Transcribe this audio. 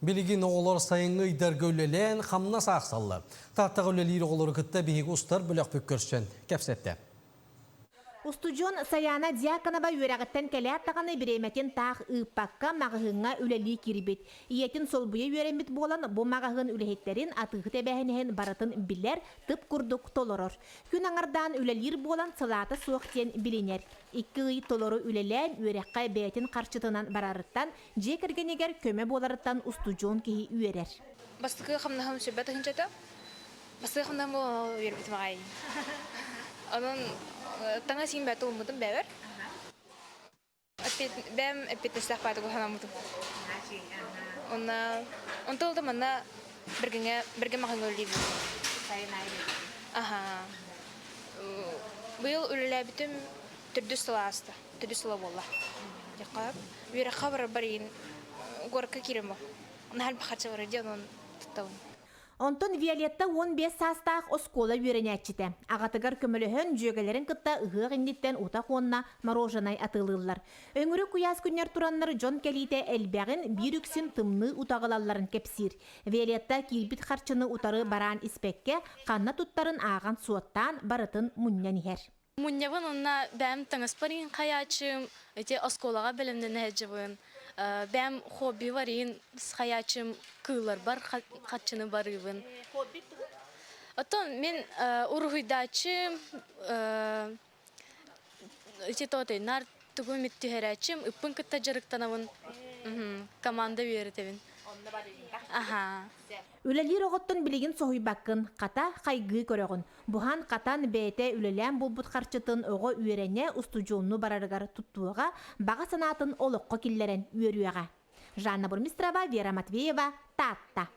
Билигин оҕолор сайыҥҥы ыйдарга үлэлээн хамнас аахсаллар. Тааттаҕа үлэлиир оҕолору кытта биһиги устар бөлөхпүт көрсөн кэпсэттэ. Устудьуон Сайаана Дьяконова үөрэҕиттэн кэлээт даҕаны бириэмэтин таах ыыппакка маҕаһыыҥҥа үлэлии киирбит. Ийэтин солбуйа үөрэммит буолан, бу маҕаһыын үлэһиттэрин атыыһыт эбээһинэһин барытын билэр, тып курдук толорор. Күн аҥардаан үлэлиир буолан сылаата суох диэн билинэр. Икки ый толору үлэлээн, үөрэххэ бэйэтин харчытынан барарыттан, дьиэ кэргэнигэр көмө буоларыттан устудьуон киһи үөрэр. Бастакы хамнаһым сүрбэ тыһыынчата. Бастакы хамнаһым үөрбүтүм аҕай. Онон таҥас иин бэт ылыммытым бэбэр. Бэм эппиэттэстээх баатык санаммытым. Онна онто да манна бергеңе берге маҕаҥҥа үлэлиибин. Аха. Быйыл үлэлээбитим төрдүс сыл ааста. Төрдүс сыла буолла. Дьахха үөрэххэ барарбар иин горка киирем бо. Наһаа бахача барар диэн онон туттабын. Онтон Виолетта 15 саастаах оскуола үөрэнээччитэ. Аҕатыгар көмөлөһөн, дьүөгэлэрин кытта ыһыах инниттэн утах уонна мороженай атыылыыллар. Өҥүрүк куйаас күннэр тураннар дьон кэлиитэ элбэҕин, биир үксүн тымныы утаҕылалларын кэпсиир. Виолетта киирбит харчыны утары бараан испэккэ, ханна туттарын ааҕан-суоттаан, барытын мунньан иһэр. Мунньабын уонна бэйэм таҥаспар иһин хайааччым, ити оскуолаҕа бэлэмнэнэ сылдьабын. Бэйэм хоббибар иһин хайааччым кыылларбар хаччыны барыыбын. Оттон мин уруһуйдааччым, ити тотой нар тугу эмит түһэрээччим, ыппын кытта дьарыктанабын, команда үөрэтэбин. Аха. Үлэлиир оҕоттон билигин соһуйбаккын, хата, хайгыы көрөҕүн. Буһан-хатан, бэйэтэ үлэлээн булбут харчытын оҕо үөрэнэ, устудьуоннуу барарыгар туттуоҕа, баҕа санаатын олоххо киллэрэн үөрүөҕэ. Жанна Бурмистрова, Вера Матвеева, Таатта.